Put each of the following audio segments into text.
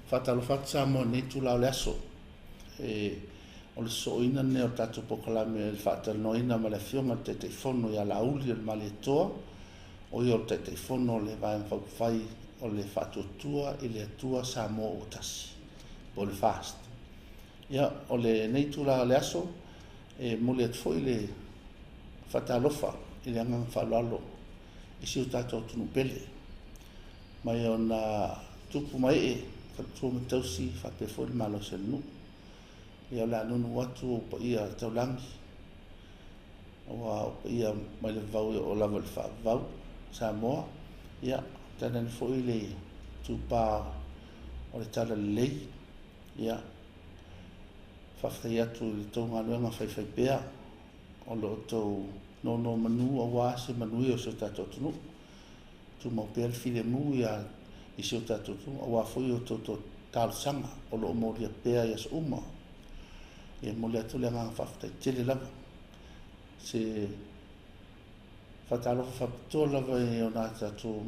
Faatalofa atu Samoa i lenei itula o le aso. E, o le sosooina lenei o le tatou polokalame i le faatalanoaina ma le Afioga i le Taitaifono ia Laauli o le Malietoa, o ia o le Taitaifono o le Vaega Faaupufai o le Faatuatua i le Atua Samoa ua Tasi, po o le FAST. Ia, o lenei itula o le aso, e momoli atu foi le faatalofa i le agaga faaaloalo i si o tatou atunuu pele, mai ona tupu ma ee, faletua ma tausi, faapea foi le malosi o le nuu. Ia, o le a nuunuu atu ou paia taulagi, aua o paia mai le vavau e oo lava i le faavavau Samoa. Ia, tainane foi le itupa o le Talalelei. Ia, faafetai atu i le tou galuega faifaipea o lo o outou nonomanu aua se manuia o si o tatou atunuu. Tumau pea le filemu i si o tatou atunuu aua foi o outou talosaga o lo o molia pea i aso uma. E momoli atu le agaga faafetai tele lava. Se faatalofa faapitoa lava i ona tatou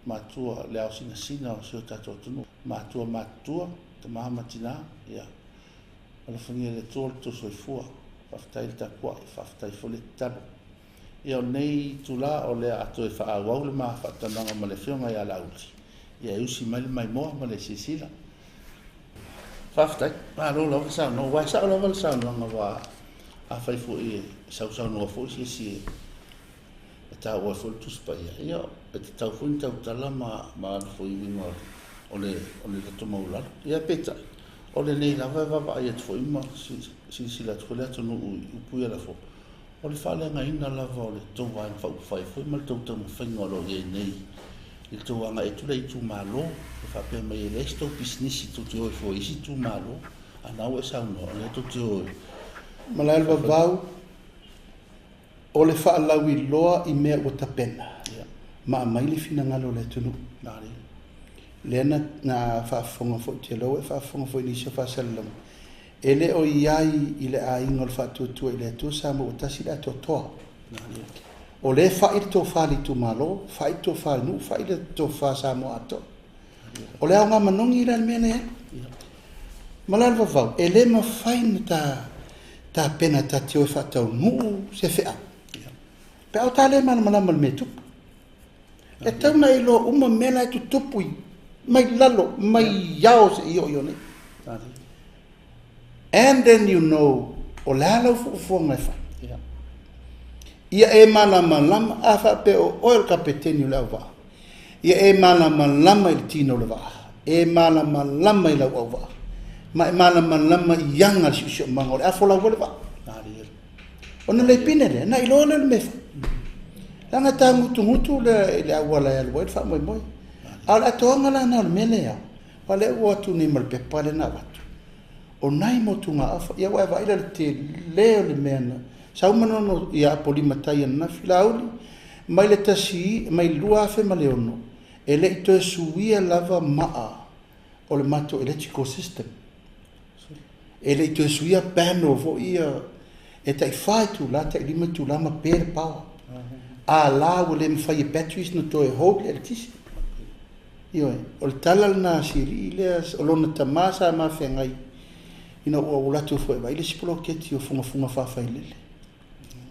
matua, le ao sinasina o si o tatou atunuu, matua matutua, tama ma tina, ia alofagia e le Atua lo outou soifua. Faafetai le tapuai, faafetai foi le tatalo. Ia, o lenei itula o le a toe faaauau le ma faatalanoaga ma le Afioga ia Laauli, ia e usi mai le maimoa ma le silasila. Faafetai, malo lava saunoa, aua e sao lava le saunoaga, aua afai foi e sausaunoa foi se isi e taua ai foi le Tusi Paia, ia e tatau foi ona tautala ma alu foi i uiga o le loto maualalo. Ia peitai, o lenei lava e vaavaai atu foi ma silasila atu foi le atunuu i upu ia lafo, o le faaleagaina lava o le tou Vaega Faaupufai foi ma le tou taumafaiga o lo o i ai nei i le tou agai atu lea i itumalo, e faapea mai e leai se tou pisinisi tou te o ai fua i isi itumalo, a o lena ua e saunoa, o lea tou te o e Malaevavau, o le faalauiloa i mea ua tapena, ma aumai le finagalo o le atunuu. Lea na, na faafofoga foi, ou te iloa ua e faafofoga foi i nisi o faasalalauga, e le o i ai i le aiga o le Faatuatua i le Atua Samoa ua Tasi le atoatoa. O lea e fai le tofa i le itumalo, fai le tofa i le nuu, fai le tofa Samoa atoa. O le aoga manogi la le mea lea e alu. Malaevavau, e le mafai ona ta tapena ta te o e faataunuu se feau, pe a o ta le malamalama i le mea e tupu. E tatau ona e iloa uma mea la e tutupu mai lalo, mai ao seia oo i onei. And then you know o le a lau fuafuaga e fai. Ia e malamalama, a faapea o oe o le kapeteni o le auvaa, ia e malamalama i le tino o le vaa, e malamalama i lau auvaa, ma e malamalama i aga a le siosiomaga o le a folau ai le vaa. Ona leipine lea, na iloa lea o le mea e fai. Leaga e tagutugutu le, le auala e alu ai le faamoemoe. A o le atoaga la lena o le mea lea, aua o lea ua o atu nei ma le pepa lea na avatu, o nai motugaafa, ia ua e vaai la i le tele o le mea na sau ma nono ia Apolima-tai ananafi, Laauli, mai le tasi, mai le 2006, e le i toe suia lava maa o le matou electrical system. E le i toe suia panel foi ia e tai 4 itula, tai 5 itula ma pe le power. A la ua le mafai e batteries na toe hold le eletise. Ioe, o le tala lena a si alii lea, o lona tama sa ma feagai ina ua ou alu atu foi e vaai le isi poloketi o Fugafuga Faafailele.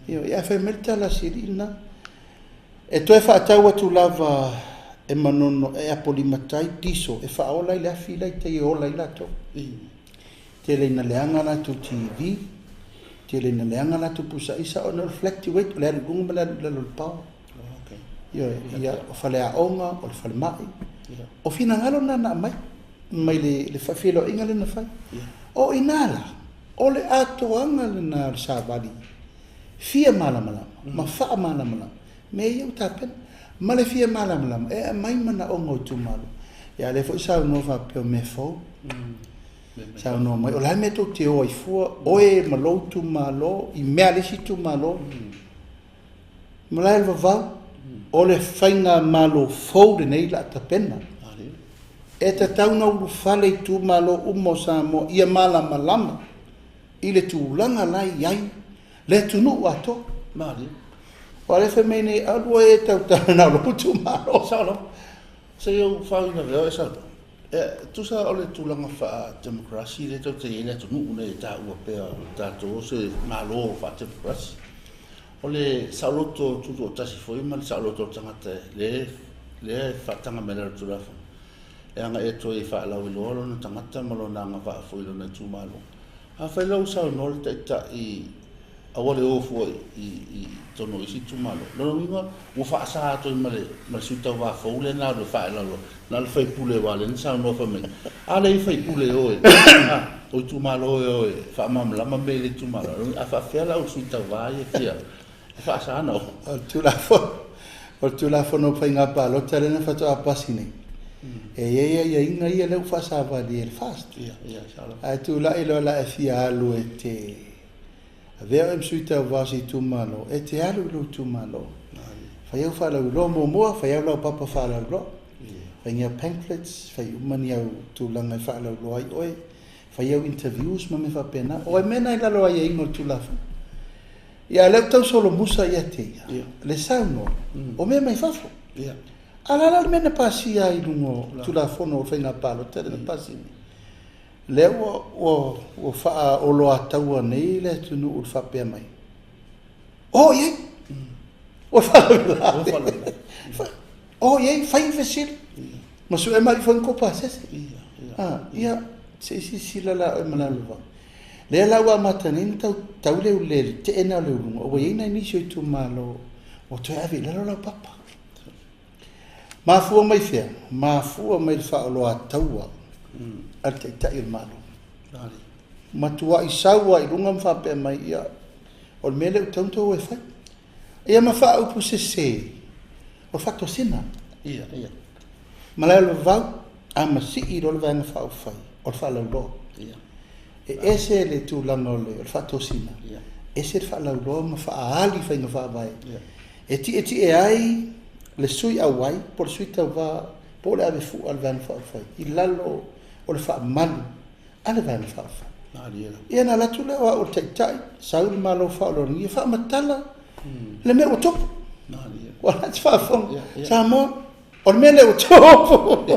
Ioe, ae fai mai le tala a si alii lena, e toe faatau atu lava e Manono e Apolimatai diesel e faaola ai le afi la i tai e ola ai latou. Tele ina leaga latou TV, tele ina leaga latou pusa aisa ona o le fluctuate, o le alu i luga ma le alu i lalo o le power. Ioe, ia, o faleaoga, o le falemai. O finagalo na na aumai mai le faafeiloaiga lea na fai. O i ina la, o le atoaga lena o le savali fia malamalama ma faamalamalama mea ia ua tapena. Ma le fia malamalama e aumai manaoga o itumalo. Ia a o lea foi saunoa faapea o mea fou. Saunoa mai, o le a le mea tou te o ai fua, oe ma lou itumalo i mea a le isi itumalo. Malaevavau, o le faigamalo fou lenei la tapena. E tatau ona ulufale itumalo uma o Samoa ia malamalama i le tulaga la e i ai le atunuu atoa. Aua o lea e fai mai nei, alu oe e tautala na o lou itumalo. Sao lava. Se i ou faauilavea o e saunoa. E tusa o le tulaga faa-democracy lea tatou te i ai i le atunuu nei e taua pea o tatou o se Malo faa-democracy. O le saoloto tutoatasi foi ma le saoloto o le tagata lea e faataga mai i lalo o le Tulafono e agai atu ai e faalauiloa lona tagata ma lona agavaa foi i lona itumalo. Afai la ua saunoa le Taitai aua le o fua i totonu o isi itumalo, lona uiga ua faasa atu ai ma le sui tauva fou lea na alu e faalauiloa, na o le faipule aua o lea na saunoa fai mai, a leai faipule e o e, o itumalo e o e faamalamalama mea i le itumalo. A faapefea la au sui tauva ia e fia, e faasa ona o? O le Tulafono o Faiga Palota lea na faatoa pasi nei, e i ai aiaiga ia lea ua faasavalia e le FAST. Ae tulai loa la e fia alu e te avea oe ma sui tauva o se itumalo, e te alu i lou itumalo. Fai au faalauiloa muamua, fai au lau papa faalauiloa. Fai ni au pamphlets, fai uma ni au tulaga e faalauiloa ai oe. Fai au interviews ma mea faapena. O ai mea na i lalo o aiaiga o le Tulafono. Ia a o lea ua tausolomusa ia te ia, le saunoa, o mea mai fafo. A o le a la le mea na pasia ai i luga o Tulafono o Faiga Palota lea na pasia nei? Lea ua faaoloataua nei le atunuu i le faapea mai, o i ai, ua faalavelave, o i ai, fai fesili, ma sue mai foi ni tou pasese. Ia, se i silasila la oe ma Lalovaoa. Lea la ua amata nei ona tau le teena o le uluga, ua i ai nai nisi o itumalo ua toe ave i lalo lau papa. Mafua mai fea? Mafua mai le faaoloataua a le Taitai o le Malo. Matuai sau lava i luga ma faapea mai, ia, o le mea lea ua tatau ona outou o e fai. Ia ma faaupu sese, o le faatosina. Malaeolavavau, a masii loa le Vaega Faaupufai, o le faalauiloa. E ese le tulaga o le faatosina, ese le faalauiloa ma faaali faiga faavae. E tietie ai le sui auai, po o le sui tauva, po o le avefua a le Vaega Faaupufai, i lalo o le faamalu a le Vaega Faaupufai. Ia na alu atu lea o au o le Taitai, sau le Malo faaoloologia, faamatala le mea ua tupu. Ua la te faafofoga, Samoa, o le mea lea ua tupu.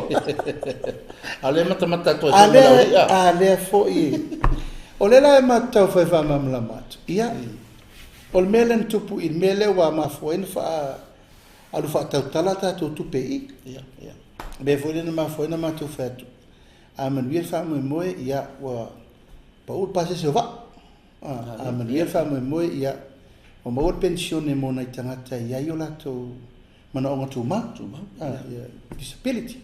A lea matamata atu ai foi ma lau i'a. A lea foi, o lea la e matou taufai faamalamalama atu. Ia, o le mea lea na tupu i le mea lea ua mafua ai ona faa alu faatautala a tatou tupe i i. O le mea foi lea na mafua ai ona matou fai atu, a manuia le faamoemoe, ia, ua pau le pasese o vaa. A manuia le faamoemoe, ia, ua maua le penisione mo nai tagata e i ai o latou manaoga tumau, disability.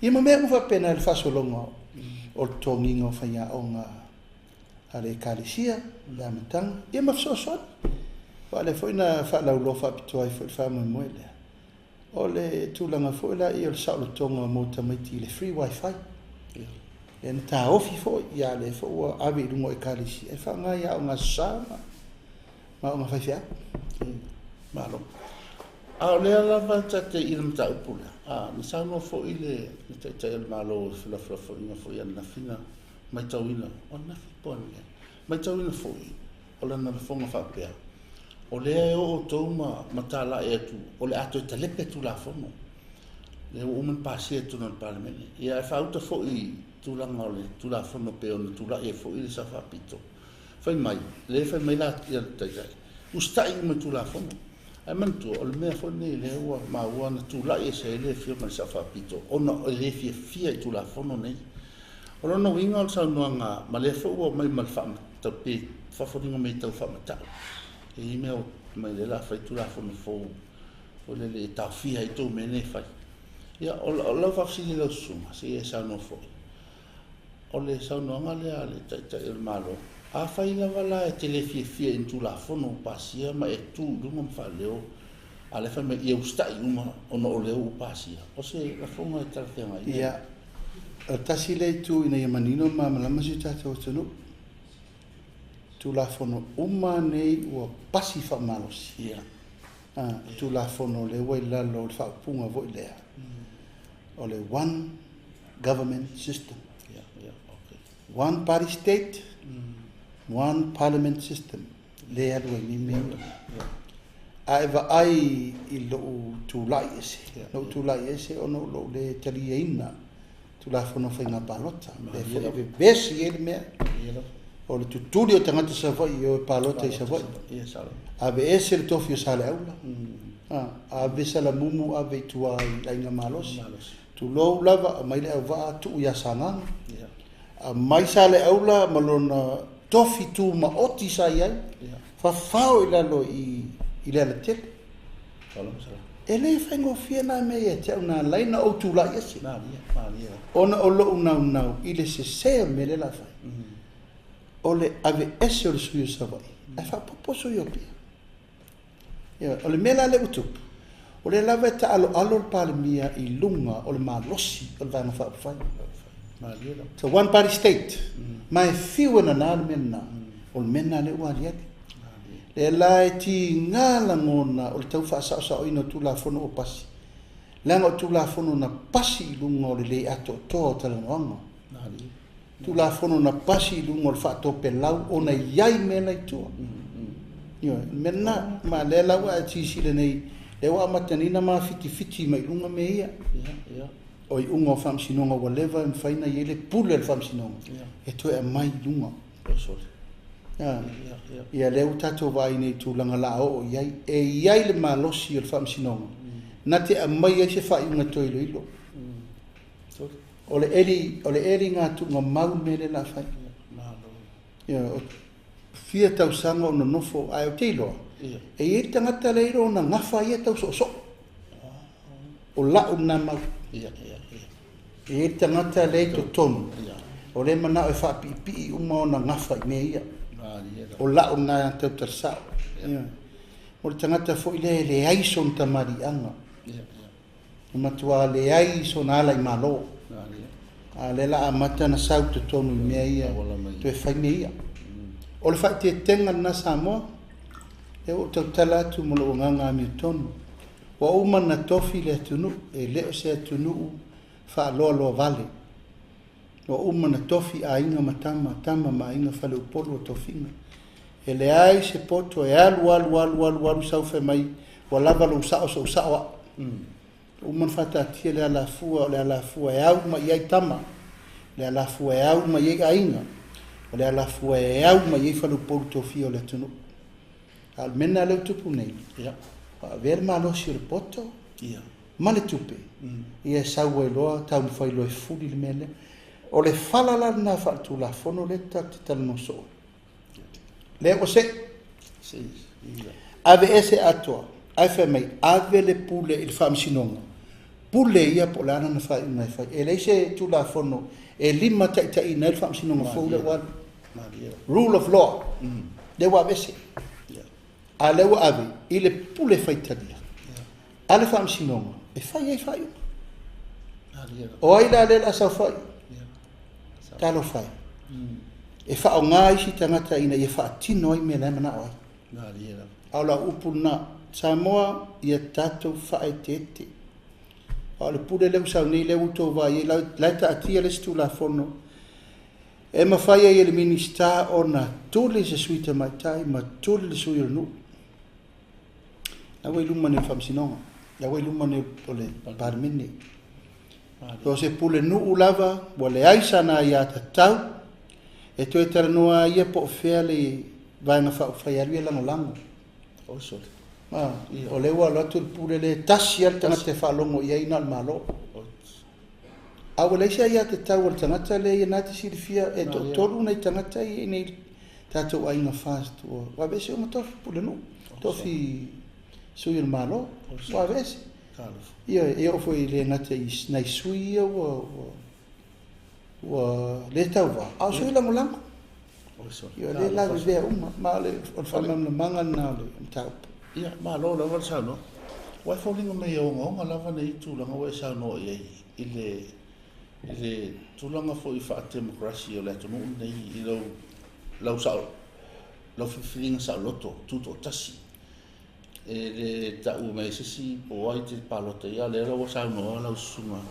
Ia ma mea uma faapena i le faasologa o le totogiina o faiaoga a le Ekalesia, le amataga, ia ma fesoasoani. Aua o lea foi na faalauiloa faapitoa ai foi le faamoemoe lea. O le tulaga foi la ia o le saolotoga mo tamaiti i le free wifi. Lea na taofi foi, ia lea foi ua ave i luga o Ekalesia e faaaoga i aoga Aso Sa ma aoga faifeau. Malo. A o lea lava ta te i le mataupu lea, na saunoa foi le Taitai o le Malo i felafolafoaiga foi ananafi na matauina, o ananafi po o analeila, matauina foi o lana lafoga faapea, o lea e o outou ma talai atu, o le a toe talepe Tulafono, lea ua uma ona pasia i totonu o le Palemene. Ia ae faauta foi i tulaga o le Tulafono pei ona tulai ai foi le Sao Faapito. Fai mai, lea fai mai la ia le Taitai, usitai uma i Tulafono. Ae manatua, o le mea foi lenei lea ua maua na tulai ese ai le afioga i le Sao Faapito, ona e le fiafia i Tulafono nei. O lona uiga o le saunoaga, ma lea foi ua aumai ma le faamatau, pe faafoliga mai tau faamatau. E i ai mea mai lea la fai Tulafono fou, o le le taofia ai tou mea nei fai. Ia, o lau faafesili i lau susuga, se i e saunoa foi. O le saunoaga lea a le Taitai o le Malo, afai lava la e te le fiafia i ni Tulafono ua pasia ma e tu i luga ma faaleo, a lea fai mai ia usitai uma ona o lea ua pasia, o se lafoga e talafeagai? Ia, o le tasi lea itu ina ia manino ma malamalama si o tatou atunuu. Tulafono uma nei ua pasi faamalosi. Tulafono lea ua i lalo o le faaupuga foi lea, o le one government system. One party state, one parliament system. Le alu ai nei mea ia. A e vaai i lou tulai ese, lou tulai ese ona o lou le taliaina Tulafono o Faiga Palota, lea foi e vevesi ai le mea o le tutuli o tagata Savaii e o e palota i Savaii. Aveese le tofi o Saleaula, ave Salamumu ave i tua i Aiga Malosi. Tulou lava, aumai le auvaa tuu ia Sagaga. Aumai Saleaula ma lona tofi tumaoti sa i ai, fafao i lalo i le alatele. E le faigofie na mea ia te au na ala ai ona ou tulai ese, ona o lou naunau i le sese o le mea lea o le a fai. O le aveese o le sui o Savaii, ae faaopoopo sui o Apia. O le mea la lea ua tupu, o lea lava e taaloalo le Palemia i luga o le malosi o le Vaega Faaupufai. It's a one party state. Ma e fiu e nana le mea lena, o le mea lena lea ua aliali. Lea la e tiga lagona o le tau faasaosaoina o Tulafono ua pasi, leaga o Tulafono na pasi i luga o le le atoatoa o talanoaga. Tulafono na pasi i luga o le faatopelau ona e i ai mea la i tua. Ioe, o le mea lena. Ma o lea la ua e silasila nei, lea ua amata nei ona mafitifiti mai i luga mea ia. O iuga o faamasinoga ua leva e mafai ona i ai le pule a le faamasinoga e toe aumai i luga. Ia lea ua tatou vaai nei i tulaga o le a oo i ai. E i ai le malosi o le faamasinoga na te aumai ai se faaiuga e toe iloilo. O le eli, o le eli tuugamau le mea lea o le a fai. Ia, o fia tausaga o nonofo, ae ou te iloa, e i ai le tagata lea e iloa ona gafa ia tau soosoo. O lau lena mau. E i ai le tagata lea i totonu, o lea e manao e faapiipii uma ona gafa i mea ia. O lau lena tautala sao. O le tagata foi lea e leai sona tamaliiaga. E matua leai sona ala i Malo. A o lea o le a amata ona sau i totonu i mea ia, toe fai mea ia. O le faaeteetega lena Samoa, lea ua ou tautala atu ma lou agaga amiotonu. Ua uma ona tofi le atunuu, e le o se atunuu faaloaloa vale. Ua uma ona tofi aiga ma tama, tama ma aiga, faleupolu o tofiga. E leai se poto e alu alu alu alu alu sau fai mai ua lava lou sao, sou sao au. Ua uma ona faataatia le alafua, o le alafua e au uma i ai tama, o le alafua e au uma i ai aiga, o le alafua e au uma i ai faleupolu tofia o le atunuu. A o le mea lena lea ua tupu nei, ua avea le malosi o le poto ma le tupe, ia e sau ai loa taumafai loa e fuli le mea lea. O le fala la lena faaletulafono lea tatou te talanoa soo. Lea ua sei, aveese atoa, ae fai mai, ave le pule i le faamasinoga. Pule ia po o le a lana faaiuga e fai. E leai se tulafono e lima taitaiina ai le faamasinoga fou lea ua alu. Rule of law, lea ua aveese. A lea ua ave i le pule faitalia a le faamasinoga e fai ai faaiuga. O ai la lea o le a saofai? Talofa e. E faaaoga isi tagata ina ia faatino ai mea la e manao ai. A o lau upu lena, Samoa, ia tatou faaeteete. A o le pule lea ua sau nei, lea ua outou vaai i ai, la e taatia le isi tulafono e mafai ai e le Minisita ona tuli se sui tamaitai ma tuli le sui o le nuu. La ua i luma nei o le faamasinoga, la ua i luma nei o le Palemene. So o se pulenuu lava, ua leai sana aiatatau e toe talanoa ai ia po o fea le Vaega Faaupufai e alu ia lagolago. O lea ua alu atu le pule lea e tasi lava le tagata e faalogo i ai na o le Malo. A ua leai se aiatatau a le tagata lea ia na te silafia e toatolu nai tagata ia i inei tatou aiga FAST ua aveese uma tofi pulenuu, tofi sui o le Malo, ua aveese. Ia, e oo foi le gata i nai sui ia ua le tauva, a o sui lagolago. Ia, o lea e lavevea uma, ma o le faamalamalamaga lena o le mataupu. Ia, malo lava le saunoaga. Ua e foliga mai e ogaoga lava nei tulaga ua e saunoa i ai i le tulaga foi faa-democracy o le atunuu lenei i lau sao, lau filifiliga saoloto tutoatasi. E le tau mai e se isi po o ai te palota i ai, a o lea ua saunoa lau susuga,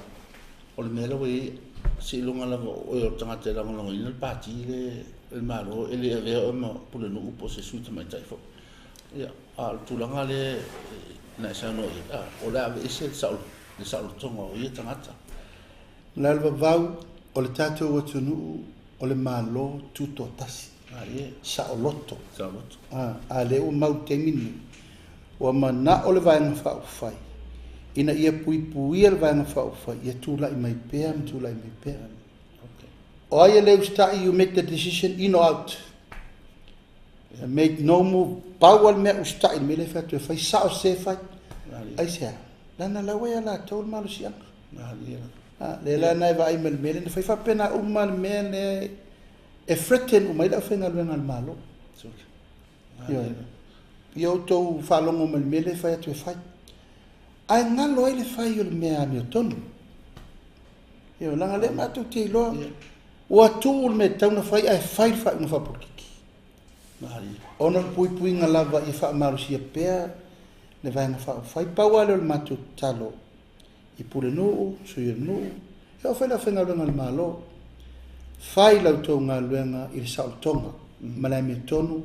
o le mea lea ua i ai, seiloga lava o oe o le tagata e lagolagoina le pati le Malo e le avea oe ma pulenuu po o se sui tamaitai foi. Ia, a o le tulaga lea na e saunoa i ai, o le a aveese le saolotoga o ia tagata. Malaevavau, o le tatou atunuu o le Malo tutoatasi, saoloto. A lea ua mau i le taimi lenei, ua manao le Vaega Faaupufai ina ia puipuia le Vaega Faaupufai ia tulai mai pea ma tulai mai pea. O ai e le usitai, you make the decision, in or out. Make no move. Pau lava le mea usitai i le mea lea e fai atu e fai, sao se fai. Aisea? Leaga o la ua ia latou le malosiaga. A, lea la na e vaai mai i le mea lea na fai faapena uma lava le mea lea e threaten uma ai le aufaigaluega a le Malo. Ioe. Ia outou faalogo mai i le mea lea e fai atu e fai. Ae galo ai le fai o le mea amiotonu. Ioe, leaga o lea matou te iloa ua tuu le mea e tatau ona fai ae fai le faaiuga faapolokiki. Ona o le puipuiga lava ia faamalosia pea le Vaega Faaupufai. Pau lava lea o le matou tatalo i Pulenuu, Sui o le Nuu, e oo foi i le aufaigaluega a le Malo, fai la outou galuega i le saolotoga ma le amiotonu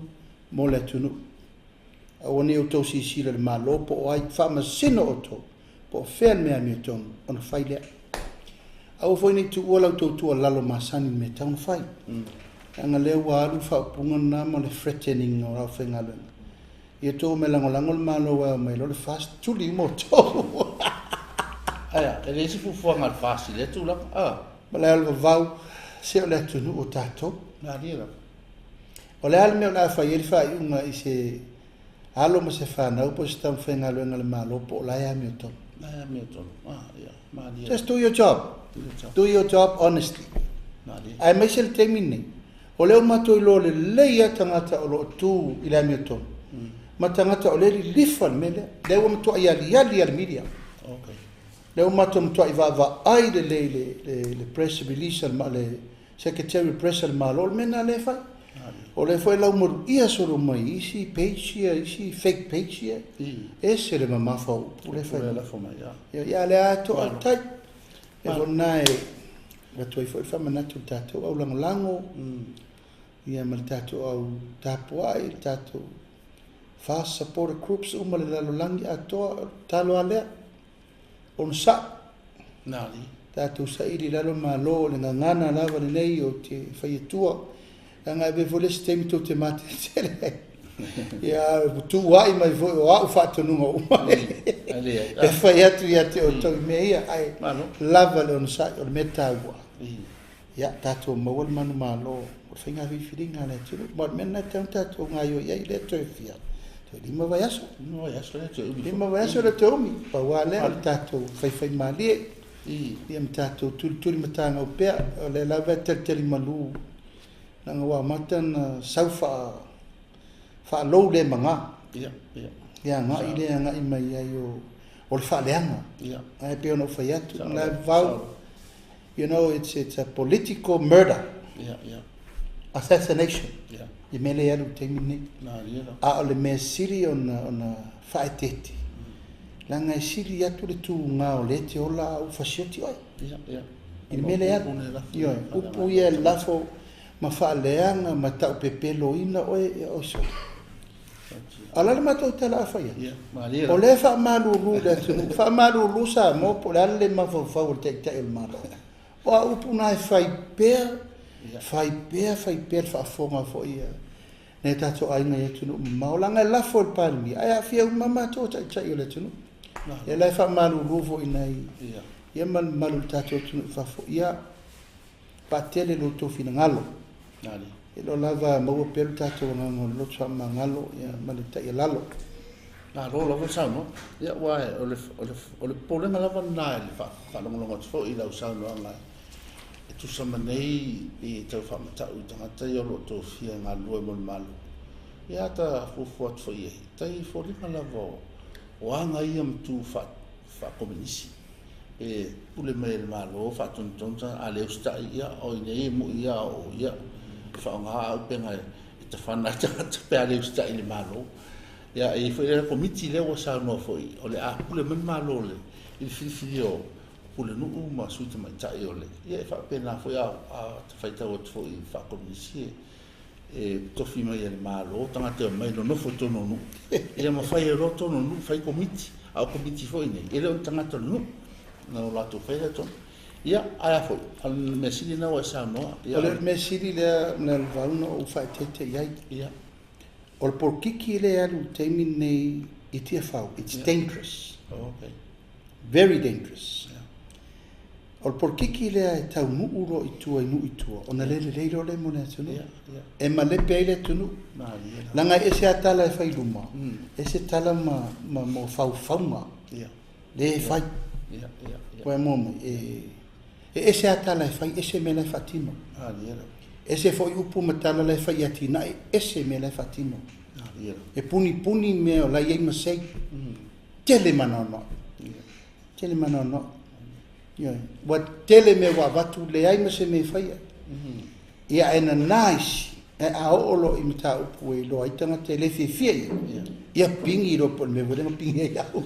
mo le atunuu. Aua ne i outou silasila i le Malo po o ai, faamasino outou po o fea le mea amiotonu ona fai lea. Aua foi ne i tuua la outou tuualalo masani i le mea e tatau ona fai. Leaga o lea ua alu le faaupuga lena ma le threatening o le aufaigaluega. Ia outou omai e lagolago le Malo aua e omai loa le FAST tuli uma outou. Ae e leai se fuafuaga a le FAST i lea tulaga. Ah. Malaeolavavau, se o le atunuu o tatou. Malie lava. O le a le mea o le a fai ai le faaiuga i se alo ma se fanau po o se tamafaigaluega a le Malo po o la e amiotonu? La e amiotonu. Ah, ia. Malie. Just do your job. Do your job. Do your job honestly. Malie. Aemaise le taimi lenei, o lea ua matou iloa lelei lava tagata o lo o tu i le amiotonu ma tagata o lea e lilifa i le mea lea. Lea ua matuai aliali lava le media. Okay. Lea ua matou matuai vaavaai lelei i le press release a le Secretary o Press a le Malo, o le mea lena lea e fai. O lea foi e laumaluia solo mai isi page ia, isi fake page ia. Ese le mamafa o upu lea e fai mai. Ia, a o lea lava e to'a le tai. O le mea foi lena e avatu ai foi le faamanatu i le tatou au lagolago, ia ma le tatou au tapuai, le tatou FAST supporter groups uma i le lalolagi atoa, o le tatalo lava lea. Onosai, tatou saili i lalo Malo, o le gagana lava lenei ou te fai atua, leaga e avea foi le isi taimi tou te mateletele ai, ia ae tuuai mai foi o au faatonuga uma e fai atu ia te outou i mea ia, ae lava le onosai, o le mea taua, ia tatou maua le manumalo o le faiga filifiliga a le atunuu. Ma o le mea lena e tatau ona tatou gaoioi ai, lea toe fia, toe 5 vaiaso. 5 vaiaso lea toe umi. Pau lava lea o le tatou faifaimalie, ia ma tatou tulituli matagau pea. O lea lava e talitali malu, leaga ua amata ona sau faalou le maga. Ia agai lea agai mai ai o le faaleaga. Ae pei ona ou fai atu, la e vau, you know, it's a political murder. Assassination. I mea lea e alu i le taimi lenei. A o le mea sili ona faaeteete, leaga e sili atu le tuga o lea e te ola a ua fasioti oe. I le mea lea e alu. Ioe, upu ia e lafo ma faaleaga ma taupepeloina oe, ia oi sole. A o le a le matou tala a fai atu? O lea e faamalulu le atunuu, faamalulu Samoa po o le a le le mafaufau o le Taitai o le Malo. O a upu na e fai pea, fai pea, fai pea le faafofoga foi a nai o tatou aiga i atunuu mamao, leaga e lafo e le Palemia, ae aafia uma lava matou o Taitai o le atunuu. Ia la e faamalulu foi i nai ia ma le mamalu o le tatou atunuu i fafo, ia vaatele lo outou finagalo. E le o lava maua pea lo tatou agaga o le loto faamagalo ma le taialalo. Malo lava le saunoaga. Ia, aua o le, o le, o le popolega lava lena i le faalogologo atu foi i lau saunoaga e tusa ma nei i tau faamatau i tagata ia o lo o tofia e galulue mo le Malo. Ia, ata fuafua atu foi i ai, tai foliga lava o aga ia ma tu faakomenisi. Pe pule mai e le Malo faatonutonu tagata, a le usitai, ia, o i nei e moi ia o ia, e faaaoga auupega e tafana ai tagata pe a le usitai i le Malo. Ia, e i ai foi le komiti lea ua saunoa foi, o le a pule mai le Malo i le filifilia o Pulenuu ma Sui Tamaitai o le, ia e faapena foi a faitau atu foi i le faakomunisi e tofi mai e le Malo tagata e omai nonofo i totonu o nuu, ia ma fai ai loa totonu o nuu, fai komiti, a o komiti foi nei, e le o ni tagata o le nuu, na o latou faia lea tonu. Ia, ae a foi, o le mea sili lena ua e saunoa. Ia, O le mea sili lea Malealevau na ou faaeteete i ai. O le polokiki lea e alu i le taimi lenei i Tiafau, it's dangerous. Oh, okay. Very dangerous. O le polokiki lea e taunuu loa i tua i nuu i tua, ona le lelei loa lea mo le atunuu. E malepe ai le atunuu. Malie lava. Leaga e ese lava tala e fai i luma, ese tala ma ma faufauga lea e fai. Ua e moa mai, e ese lava tala e fai, ese mea la e faatino. Malie lava. Ese foi upu ma tala la e fai i atinae, ese mea la e faatino. Malie lava. E punipuni mea o la e i ai masei. Tele maanoanoa. Tele maanoanoa. Ioe. Ua tele mea ua avatu, leai ma se mea e faia. Ia ae nana isi, ae a oo loa i mataupu e iloa ai tagata e le fiafia i ai, ia pigi loa po o le mea foi lea na pigi ai au.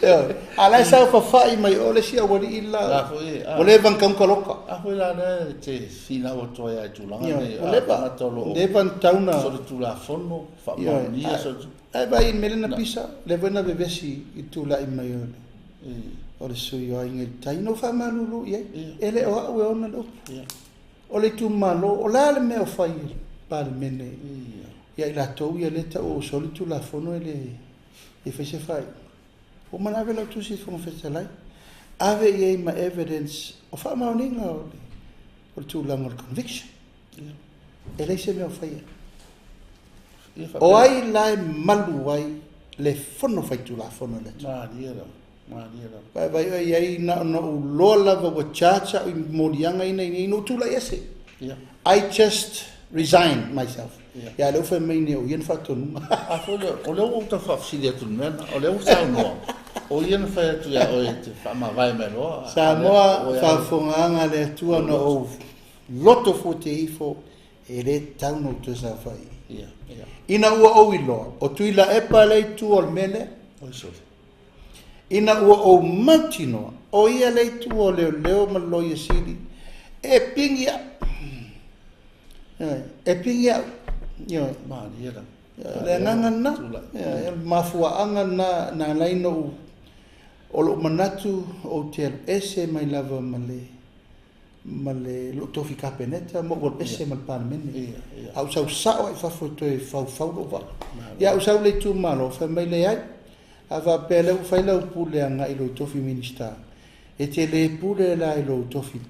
Ioe. A o la e saofafai mai o le isi aualii le la, ua leva ona tatau ona taloka. A foi la lea e te finau atu ai lava i tulaga nei, Ua leva, tagata o lo o leva ona tatau ona solitulafono, faamaonia. Ae vaai i le mea lea na pisa, lea foi na vevesi i le tulai mai o le o le sui o Aiga i le Tai. Na ou faamalulu i ai, e le o au e ona le upu. O le itumalo, o le a le mea o fai e le Palemene ia i latou ia lea e taua ua soli le Tulafono e le fai se faaiuga. Ua uma ona ave lau tusi i le Fofoga Fetalai, ave i ai ma evidence o faamaoniga o le tulaga o le conviction. E leai se mea o faia. O ai la e malu ai le Fono Faitulafono i le atunuu? Malie lava, malie lava. Vaai oe i ai, na ona ou iloa lava ua charge au i moliaga ia na i ai nei, na ou tulai ese. I just resign myself. Ia a o lea ua fai mai nei o ia na faatonuga. A foi lea, o lea ua ou tau faafesili atu i le mea lena, o lea ua saunoa, o ia na fai atu ia oe e te faamavae mai loa. Samoa, faafofogaaga a le Atua, na ou loto fuate ifo e le tatau ona ou toe saofai i i. Ina ua ou iloa, o Tuilaepa lea i tua o le mea lea. Ina ua ou mautinoa, o ia lea i tua o leoleo ma le Loia Sili, e pigi au. Ioe, e pigi au. Ioe. O le agaga lena, o le mafuaaga lena na ala ai ona ou, o lou manatu ou te alu ese mai lava ma le ma le lou tofi Kapeneta ma ou alu ese ma le Palemene. A ou sau sao lava i fafo e toe faufau lou vaa. Ia a ou sau i le itumalo, fai mai, leai, a faapea o lea ua fai lau pule agai i lou tofi Minisita, e te le pule la i lou tofi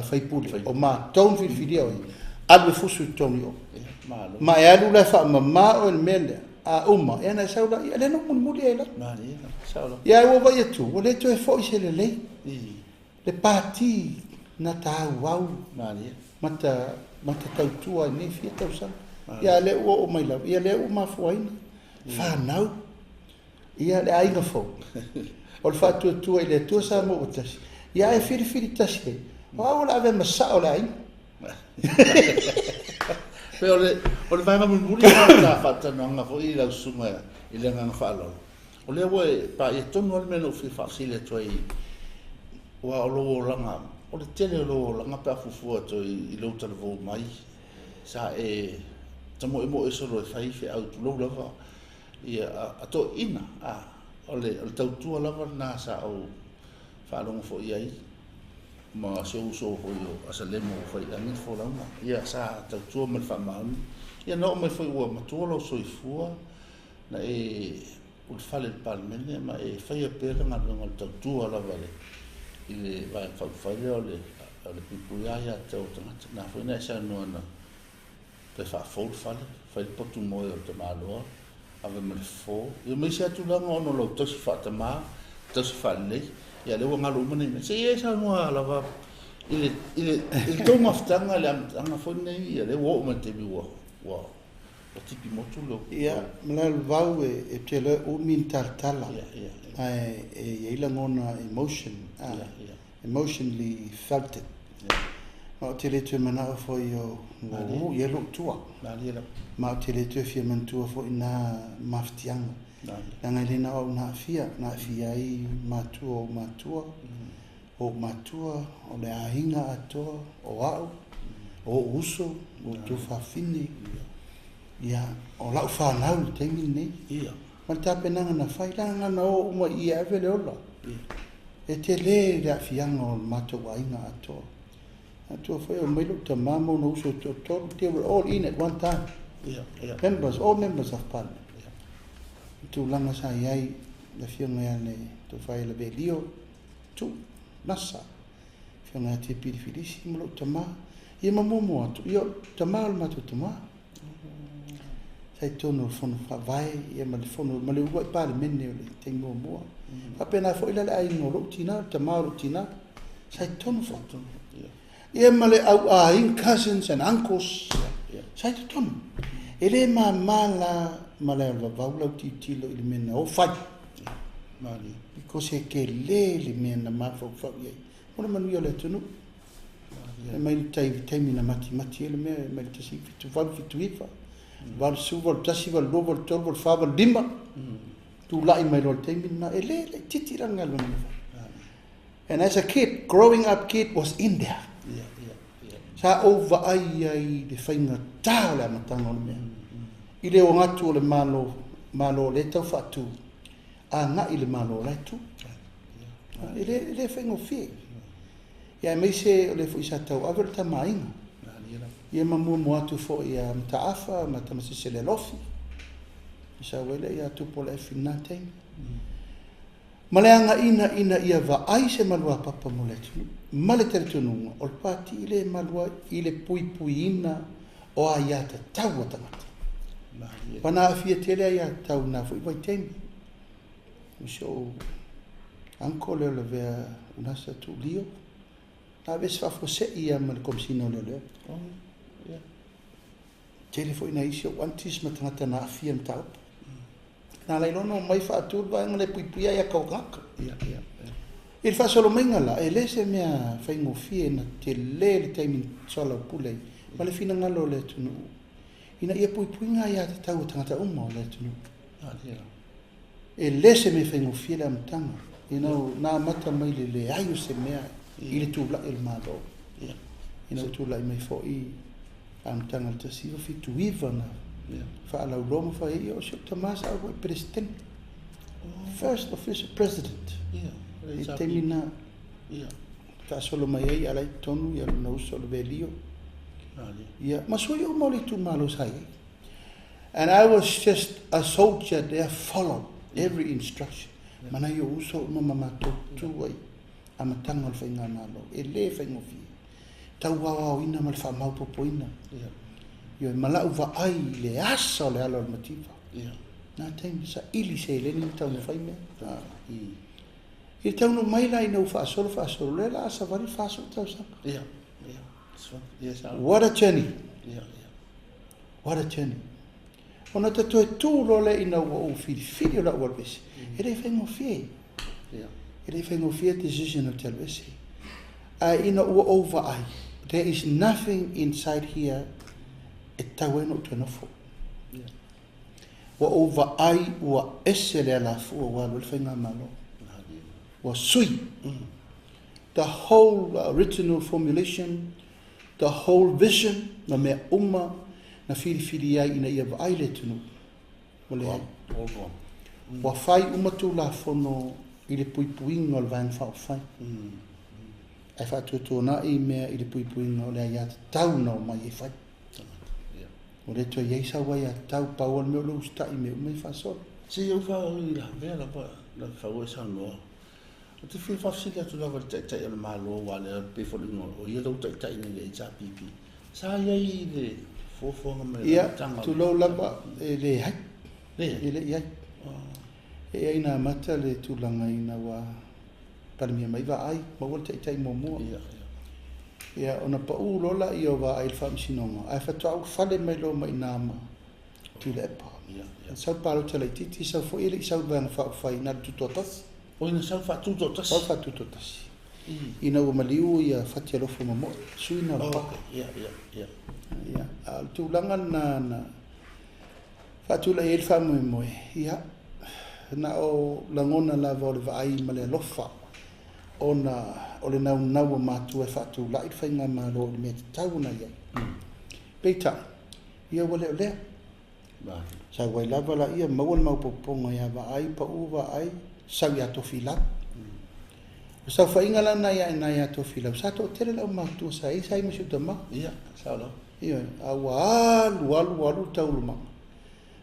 sui usufono, o matou na filifilia oe, alu e fusu i totonu i o. Ma e alu la e faamama oe i le mea lea, a uma, ia ona e sau lea, lea na ou mulimuli ai lava. Ia ae ua vaai atu, ua le toe foi se lelei. Le pati na ta auau ma ta ma ta tautua ai nei fia tausaga. Ia a lea ua oo mai lava, ia lea ua mafuaina fanau, ia le aiga fou. O le faatuatua i le Atua Samoa ua tasi, ia ae filifili tasi ai, o au o le a avea ma sao o le aiga. Pei o le o le vaega mulimuli lena o ta faatalanoaga foi i lau susuga i le agaga faaaloalo. O lea ua e paia tonu lava le mea na ou fia faafesili atu ai, aua o lou olaga, o le tele o lou olaga pe a fuafua atu i lou talavou mai, sa e tamoemoe solo e fai feau, tulou lava, ia, a toeaiina, a, o le, o le tautua lava lena sa ou faalogo foi i ai, ma si ou uso foi o Asalemo ua fai i lagi le folauga, ia, sa tautua ma le faamaoni. Ia na oo mai foi ua matua lou soifua, Na e ulufale i le Palemene ma e faia pea le galuega o le tautua lava i le Vaega Faaupufai lea o le o le puipuia aia tatau a tagata. Na foi na e saunoa na toe faafou le fale, fai le potu moe o le tamaloa, ave ma le fofo. Ia ma isi lava tulaga ona o lau tausi faatama, tausi faalelei, ia lea ua galo uma nei mea. Se i e saunoa lava i le i le i le tou mafutaga i le amataga foi lenei, ia lea ua oo mai i le taimi ua ua Ua tipi motu lou. Ia, Malealevau e te iloa e umi ni talatala, ae e i ai lagona emotion, emotionally felt it. Ma ou te le toe manao foi o ua uu i ai lou tua. Ma ou te le toe fia manatua foi na mafatiaga. Leaga e le na o au na aafia, na aafia ai matua o ou matua, o ou matua, o le aiga atoa, o au, o ou uso, o ou tuafafine, ia, o lau fanau i le taimi lenei. Ma le tapenaga na fai, leaga na o uma i i e ave le ola. E tele le aafiaga o le matou aiga atoa. Atua foi o mai lou tamā ma ona uso e toatolu, they were all in at one time. Members, all members of parliament. I tulaga sa i ai le afioga ia le Tofa ia Lavelio Tuu Nasa, afioga ia Tiapili Filisi ma lou tamā. Ia ma muamua atu, ia o le tamā o le matou tamā. Sa i totonu o le Fono Faavae ia ma le Fono ma le uluai Palemene o le taimi muamua. Faapena foi la le aiga o lou tinā, o le tamā o lou tinā, sa i totonu foi. Ia ma le au aiga, cousins and uncles, sa i totonu. E le māmā la ma le alovavau lau tilotilo i le mea na o fai. Because e tele le mea na mafaufau i ai mo le manuia o le atunuu. E mai le taimi na matimati ai le mea, e mai le 1879, 80, 81, 82, 83, 84, 85, tulai mai loa le taimi lena. E le laitiiti la le galuega na fai. And as a kid, growing up kid was in there. Sa ou vaai ai i le faigata o le amataga o le mea. I le o atu o le Malo, Malo o lea e tau faatu, agai i le Malo o la e tu. E le faigofie. Ia aemaise o lea foi sa tauave le Tama a Aiga. Ia ma muamua atu foi ia Mataafa ma Tamasese Lealofi. Sau ai lea ia Tupuola Efi i lena taimi. Ma le agaiga ina ia vaai se maluapapa mo le atunuu, ma le talitonuga o le Pati le malu ai i le puipuiina o aiatatau a tagata. Ua na aafia tele aiatatau i na foi vaitaimi. O si ou uncle lea o Lavea Unasa Tuulio, na aveese faafuasei lava ma le Komesina o Leoleo. Tele foi nai isi ou aunties ma tagata na aafia i le mataupu. Na ala ai loa ona omai faatu le vaega lea e puipuia ai ata o tagata. I le faasolo maiga la, e le se mea faigofie na tele le taimi na soalaupule ai ma le finagalo o le atunuu ina ia puipuiga aiatatau a tagata uma o le atunuu. E le se mea faigofie le amataga, na amata mai le leai o se mea i le tulai o le Malo. Ina ua tulai mai foi amataga o le 1979 na faalauiloa ma fai ai, o si ou tamā sa uluai Peresetene, first official president i le taimi lena. Faasolo mai ai a la e i totonu lona uso o le Velio. Ia, ma sui uma o le itumalo sa i ai. And I was just a soldier there, follow every instruction. Ma nai ou uso uma ma matou tu ai amataga o le faigamalo. E le faigofie. Tauaoaoina ma le faamaopoopoina. Ioe, ma lau vaai i le asa o le ala o le mativa. Na taimi saili seleni ma taumafai mea. I le taunuu mai la ina ua faasolo faasolo, lea la a savali le 40 tausaga. What a journey. What a journey. Ona ta toe tu loa lea ina ua ou filifili o lau alu ese. E le faigofie. E le faigofie decision o te alu ese. Ae ina ua ou vaai, there is nothing inside here e tatau ai ona ou toe nofo. Ua ou vaai ua ese le alafua ua alu ai le faigamalo. Ua sui. The whole original formulation, the whole vision ma mea uma na filifili ai ina ia vaai le atunuu, ua leai. Ua fai uma Tulafono i le puipuiga o le Vaega Faaupufai, ae faatuatuanai mea i le puipuiga o le aiatatau na omai e fai. Ua le toe i ai sau aiatatau, pau lava le mea o le usitai i mea uma ia faasolo. Se i ou faauilavea lava lau fau e saunoa. Ou te fia faafesili atu lava i le Taitai o le Malo, aua o lea e pei foi o ia lou taitai nei i le HRPP. Sa i ai i le fuafuaga mai o le amataga o le. Ia, tulou lava, e leai. E le i ai. E i ai na amata le tulaga ina ua Palemia mai Vaai, maua le taitai muamua. Ia, ona pau loa laia o Vaai i le Faamasinoga, ae faatoa ulufale mai loa ma i ina ma Tuilaepa. Sau le palota laitiiti, sau foi e le i sau i le Vaega Faaupufai, na o le tutoatasi. Oi, na sau faatutoatasi. Sau faatutoatasi. Ina ua maliu ia Fatialofa ma Moe, sui na o le papa. Ia, a o le tulaga lena na faatulai ai le faamoemoe, ia, na o lagona lava o le vaai ma le alofa ona o le naunau o matua e faatulai le faigamalo i le mea tatau ona i ai. Peitai, ia ua le o lea. Sau ai lava laia, maua le maopoopoga ia Vaai, pau Vaai, sau ia Tofilau. O saofaiga la lena i ina ia Tofilau, sa toatele le aumatutua sa i ai, sa i ai ma si ou tama. Ia, sao lava. Ioe, a ua alu alu alu le taualumaga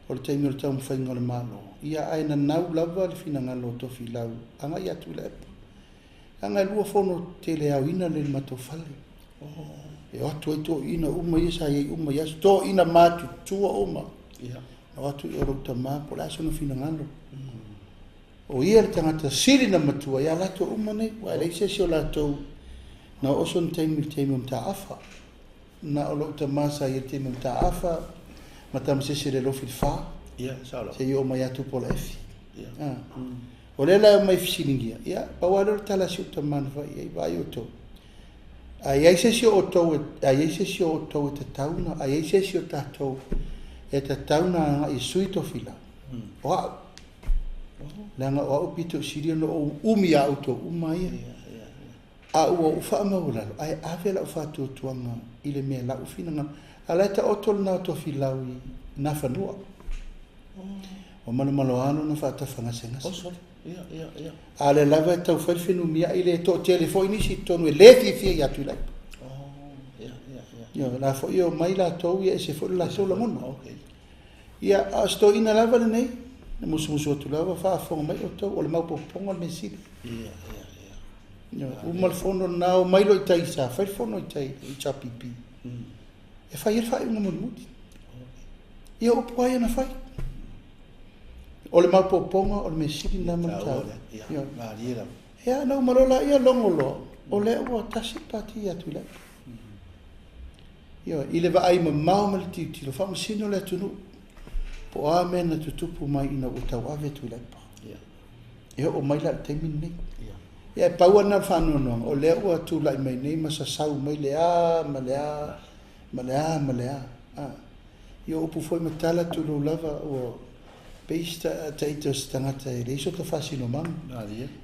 o le taimi o le taumafaiga o le Malo, ia ae nanau lava le finagalo o Tofilau agai ia Tuilaepa. Leaga e 2 fono tele aoina lelei i le matou fale. E o atu ai toeaiina uma ia sa i ai uma i aso, toeaiina matutua uma. Ia. Na o atu i o lou tama po o le a sona finagalo. O ia le tagata sili na matua ia latou uma nei, aua e leai se isi o latou na oo sona taimi i le taimi o Mataafa. Na o lou tama sa i ai i le taimi o Mataafa, ma Tamasese i le Alofi i le 4. Ia, sao lava. Seia oo mai ia Tupuola Efi. Ia. O lea la e aumai fesiligia, ia, pau lava lea o le tala a si ou tama na fai i ai, vaai outou. A i ai se isi o outou e, a i ai se isi o outou e tatau na, a i ai se isi o tatou e tatau na agai e sui Tofilau, o au. Leaga o au pito i sili ona ou umi ia outou uma ia. A ua ou faamaualalo, ae ave lau faatuatuaga i le mea lau finagalo. A o la e taoto lena o Tofilau i Nafanua. Ua malomaloa lona faatafagasegase. A o lea lava e tau fai le fenumiai le toatele foi nisi i totonu e le fiafia ia Tuilaepa. Ia, o la foi e omai latou, ia ese foi le latou lagona. Ia, a o se toeaina lava lenei, na musumusu atu lava, faafofoga mai outou, o le maopoopoga o le mea sili. Ia, uma le fono lena, omai loa i tai sa fai le fono i tai i HRPP. E fai ai le faaiuga mulimuli. Ia, upu lava ia na fai. O le maopoopoga o le mea sili lena ma le taua. Ia. Ia, na uma loa la, ia logo loa, o lea ua tasi le pati ia Tuilaepa. Ia, i le vaai mamao ma le tilotilo, faamasino le atunuu. Po o a mea na tutupu mai ina ua tauave Tuilaepa. E oo mai la i le taimi lenei. Ia, e pau lava lena o le faanoanoaga, o lea ua tulai mai nei ma sasau mai le a ma le a ma le a ma le a. Ia, o upu foi ma tala tulou lava, ua pei taita o se tagata e leai sota faasinomaga.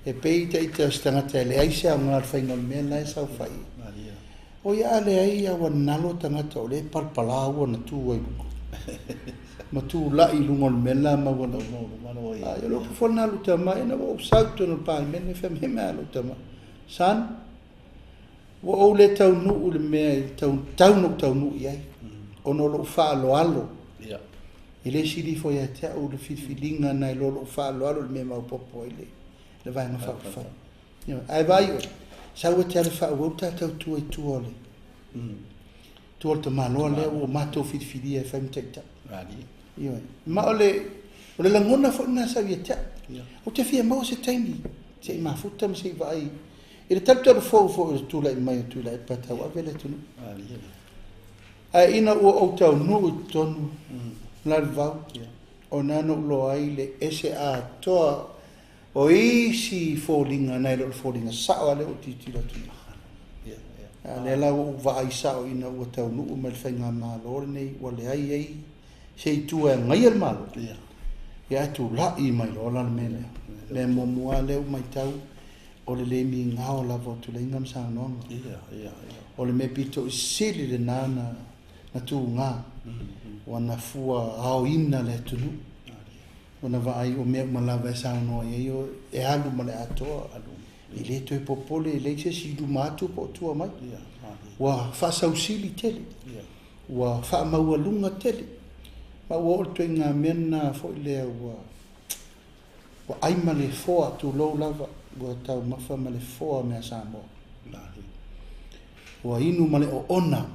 E pei taita o se tagata e leai se aoga o le faiga o le mea la e saofai. O ia a leai a ua nalo tagata o lea e palapala ua na tu ai luga. Ma tulai i luga o le mea la maualuga. Ai, o le upu foi lena a lou tama, ina ua ou sau i totonu o le Palemene, fai mai mea a lou tama, Son, ua ou le taunuu i le mea i tau, tau na ou taunuu i ai, ona o lou faaaloalo. E le sili ifo ia te au le filifiliga na i lo lou faaaloalo i le mea maopoopo ai le vaega faaupufai. Ae vaai oe, sau e te alu e faaauau le ta tautua i tua o le tua o le tamaloa lea ua matou filifilia e fai ma taitai. Ioe. Ma o le lagona foi lena sau ia te au. Ou te fia maua se taimi, se i mafuta ma se i vaai i le talutalu fou foi o le tulai mai o Tuilaepa tauave le atunuu. Ae ina ua ou taunuu i totonu Lalevau, o na na ou iloa ai le ese atoa o isi foliga nai lo le foliga sao a lea ua tilotilo atu nei. A lea la ua ou vaai sao ina ua taunuu mai le faigamalo lenei, ua leai ai se itu e agaia le Malo. Ia, ae tulai mai loa la le mea lea. Mea muamua lea ua matau, o le le migao lava o tuleiga ma saunoaga. O le mea pito i sili lena na tuga, ua na fua aoina le atunuu. Ua na vaai o mea uma lava e saunoa i ai e alu ma le atoa. E le toe popole, e leai se isi i luma atu po o tua mai. Ua faasausili tele, ua faamaualuga tele. Ma ua oo i le ituaiga mea lena foi lea ua ai ma le foa, tulou lava, ua taumafa ma le foa mea Samoa. Ua inu ma le oona,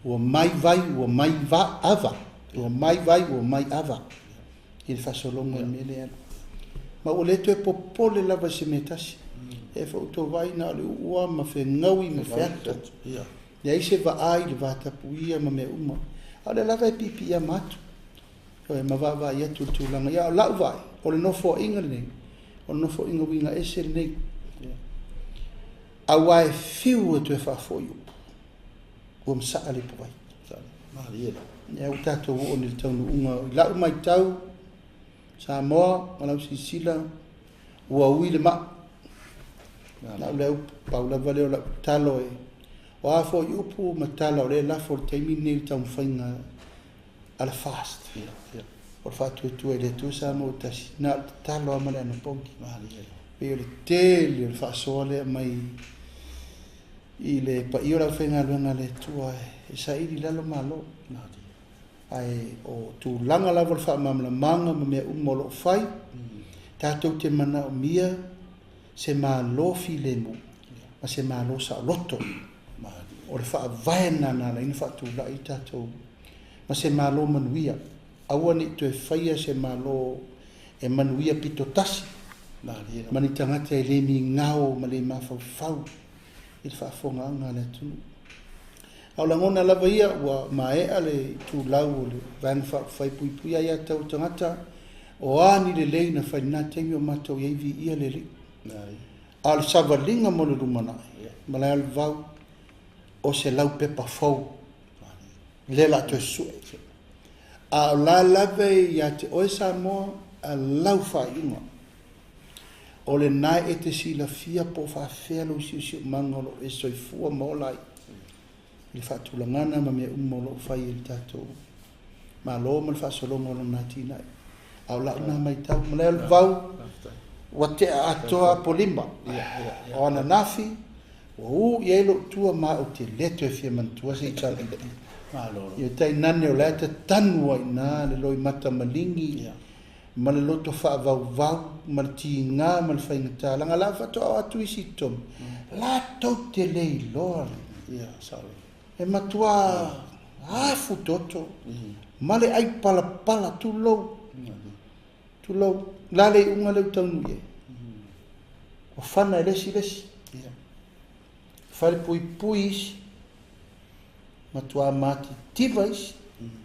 ua mai vai, ua mai va, ava, ua mai vai, ua mai ava i le faasologa i le mea lea. Ma ua le toe popole lava i se mea tasi. E foi outou vaai na o le uua ma fegaui ma feato. Leai se vaai i le vatapuia ma mea uma. A o lea lava e piipiiama atu. Ma vaavaai atu i le tulaga. Ia, o lau vaai, o le nofoaiga lenei, o le nofoaiga uiga ese lenei. Aua e fiu e toe faafoi upu, ua masaa le ipuvai. Ia, ua tatou oo nei i le taunuuga. I lau matau, Samoa, ma lau silasila, ua ui le maa. Lau lea upu, pau lava lea o lau tatalo e, o a foi upu ma tala o lea e lafo i le taimi lenei i le taumafaiga a le FAST. O le faatuatua i le Atua Samoa ua tasi, na o le tatalo lava ma le anapogi. Pei o le tele o le faasoa lea mai i le paia o le aufaigaluega a le Atua e saili i lalo Malo. Ae o tulaga lava o le faamalamalamaga ma mea uma o lo o fai, tatou te manaomia se Malo filemu ma se Malo saoloto. O le faavae lena na ala ai ona faatulai tatou ma se Malo manuia. Aua ne i toe faia se Malo e manuia pito tasi ma ni tagata e le migao ma le mafaufau i le faafofogaaga a le atunuu. A o lagona lava ia ua maea le itulau o le Vaega Faaupufai e Puipuia Aia Tatau a Tagata, o a ni lelei na fai i lena taimi o matou i ai, viia le Alii. A o le savaliga mo le lumanai, Malaealevau, o se laupepa fou lea o le a toe sue. A o la lava e ia te oe Samoa a lau faaiuga. O lena e te silafia po o faafefea lou siosiomaga o lo o e soifua ma ola ai i le faatulagaga ma mea uma o lo o fai e le tatou Malo ma le faasologa o lona atinae. A o lau na matau, Malaealevau, ua tea atoa Apolima o ananafi, ua u i ai lou tua ma ou te le toe fia manatua se HRPP. Ia tainane o la e tatanu ai i ina le loimata maligi ma le loto faavauvau ma le tiga ma le faigata, leaga la faatoa o atu isi i totonu, latou te le iloa le e matua afu toto ma le ai palapala, tulou, tulou, la le iuga lea ua taunuu i ai. Ua fana e le isi le isi, falepuipui isi, matua matitiva isi,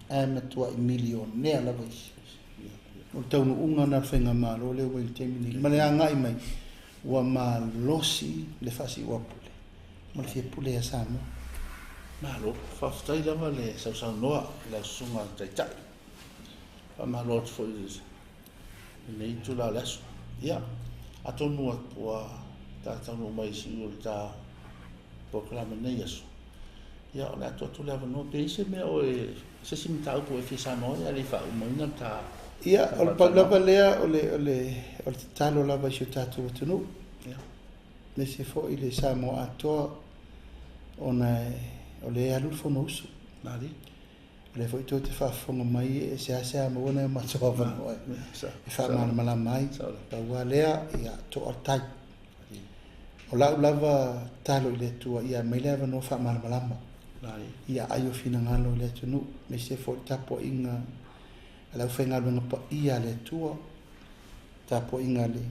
ae matuai milionea lava isi. O le taunuuga lena o le faigamalo lea ua i le taimi nei, ma le agai mai, ua malosi le faasiuapule ma le fia pule ia Samoa. Malo, faafetai lava le sausaunoa i lau susuga i le Taitai. Faamalo atu foi i lenei itula o le aso. Ia, atonu ua ta taunuu mai i siui o le ta polokalame i lenei aso. Ia, o le a tuu atu le avanoa pe i ai se mea o e, se isi mataupu e fia saunoa ai ae le i faaumaina le ta. Ia, o le pau lava lea o le, o le, o le tatalo lava i si o tatou atunuu, aemaise foi le Samoa atoa, ona o lea e alu le Fonousu. O lea foi tou te faafofoga mai e seasea maua nai o matou avanoa e faamalamalama ai. Pau lava lea, ia to'a le tai. O lau lava tatalo i le Atua ia aumai le avanoa faamalamalama ia aai o finagalo i le atunuu, aemaise foi le tapuaiga a le aufaigaluega paia a le Atua, tapuaiga a le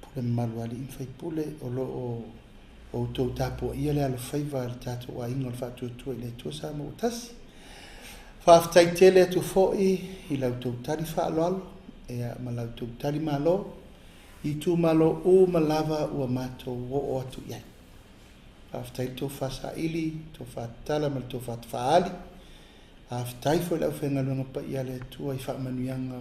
pule mamalu a alii ma faipule o lo o outou tapuaia le alofaiva a le tatou aiga o le Faatuatua i le Atua Samoa ua Tasi. Faafetai tele atu foi i la outou tali faaaloalo ma la outou tali malo i itumalo uma lava ua matou oo atu i ai. Faafetai le tofa saili, tofa tatala ma le tofa tafaali. Faafetai foi i le aufaigaluega paia a le Atua i faamanuiaga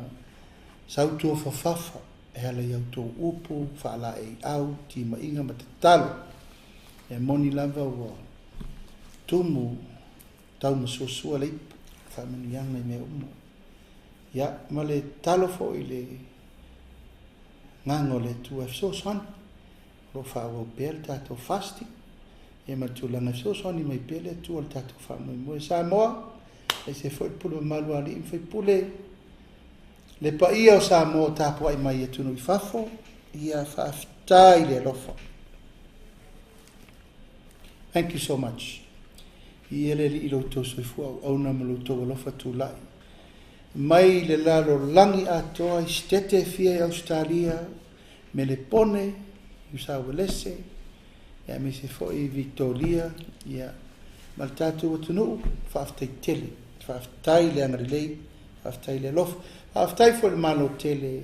sautuafafafa e ala i a outou upu, faalaeiau, timaiga ma tatalo. E moni lava ua tumu taumasuasua le ipu, faamanuiaga i mea uma. Ia, ma le tatalo foi i le agaga o le Atua e fesoasoani. O lo o faaauau pea le tatou fasting, ia ma le tulaga e fesoasoani mai pea le Atua i le tatou faamoemoe. Samoa, aemaise foi le pule mamalu a alii ma faipule, le paia o Samoa o tapuai mai i atunuu i fafo, ia faafetai i le alofa. Thank you so much. Ia le Alii i lo outou soifua auauna ma lo outou alofa tulai mai le lalolagi atoa i sitete e fia i Ausetalia, Melepone, Niu Sauelese, aemaise foi Vitoria, ia, ma le tatou atunuu, faafetai tele. Faafetai le agalelei, faafetai le alofa. Faafetai foi i le Malo tele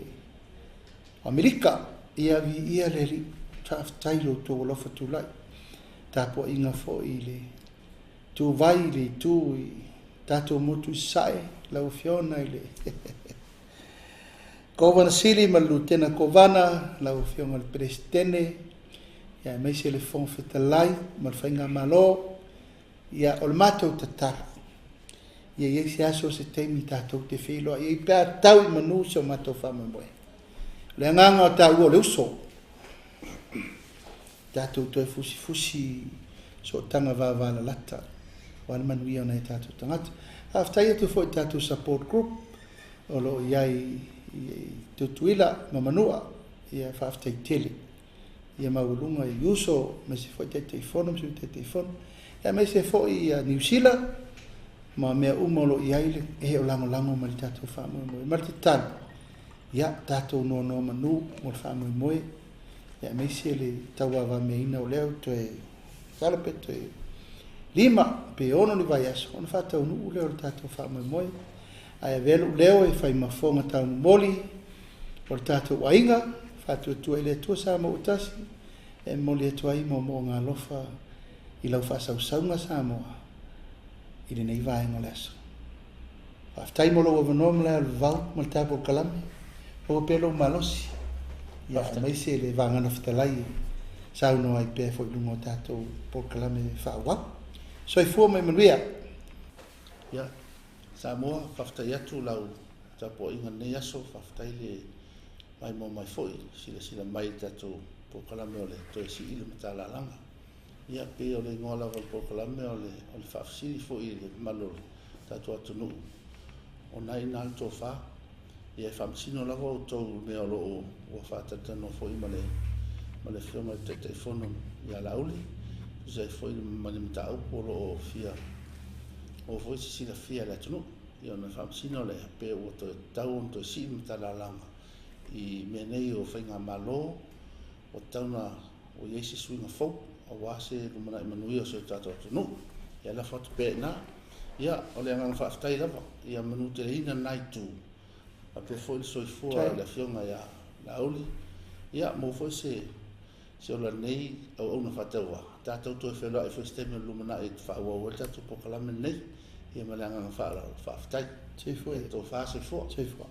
o Amerika, ia viia le Alii. Faafetai i lo outou alofa tulai. Tapuaiga foi i le ituvai i le itu i tatou motu i Sasae, lau Afioga i le Kovana Sili ma le Lutena Kovana, lau Afioga i le Peresetene, ia aemaise le Fofoga Fetalai ma le Faigamalo. Ia, o le matou tatalo, ia i ai se aso se taimi tatou te feiloai ai pe a tau i manu si o matou faamoemoe. O le agaga o taua o le uso. Tatou toe fusifusi sootaga vavalalata aua le manuia o nai o tatou tagata. Faafetai atu foi i tatou support group o lo o i ai i Tutuila ma Manua, ia faafetai tele. Ia maualuga i uso, aemaise foi Taitaifono ma Sui Taitaifono, aemaise foi ia Niu Sila ma mea uma o lo o i ai le e o lagolago mai le tatou faamoemoe. Ma le tatalo, ia tatou nonomanu mo le faamoemoe, aemaise le tauavameaina o lea ua toe masalo pe toe 5 pe 6 ni vaiaso ona faataunuu lea o le tatou faamoemoe. Ae avea lou leo e fai ma fofoga taumomoli o le tatou aiga, faatuatua i le Atua Samoa ua tasi, e momoli atu ai moomooga alofa i lau faasausauga Samoa i lenei vaega o le aso. Faafetai mo lou avanoa malae o le vavau ma le tapu o le kalame, maua pea lou malosi, ia aemaise le vagana fetalai e saunoa ai pea foi i luga o tatou polokalame faaauau. Soifua ma ia manuia. Ia, Samoa, faafetai atu lau tapuaiga i lenei aso, faafetai le maimoa mai foi, silasila mai i le tatou polokalame o le toe sii le matalalaga. Ia, pei o le igoa lava o le polokalame o le faafesili foi i le mamalu o le tatou atunuu, o na i ina le tofa. Ia e faamasino lava outou i mea o lo o ua faatalatalanoa foi ma le Afioga i le Taitaifono ia Laauli, tusa ai foi ma ni mataupu o lo o fia maua foi se silafia e le atunuu. Ia ona faamasino lea pe ua toe tatau ona toe sii le matalalaga i mea nei o faigamalo, ua tatau ona ua i ai se suiga fou aua se lumanai manuia o si o tatou atunuu. Ia lafo atu pea i ina. Ia, o le agaga faafetai lava, ia manuteleina lena itu, faapea foi le soifua o le Afioga ia Laauli. Ia, maua foi se ola lenei auauna faatauvaa, tatou toe feiloai foi se taimi o le lumanai e faaauau ai le tatou polokalame lenei. Ia ma le agaga faaaloalo, faafetai. Soifua. Ia tofa soifua. Soifua.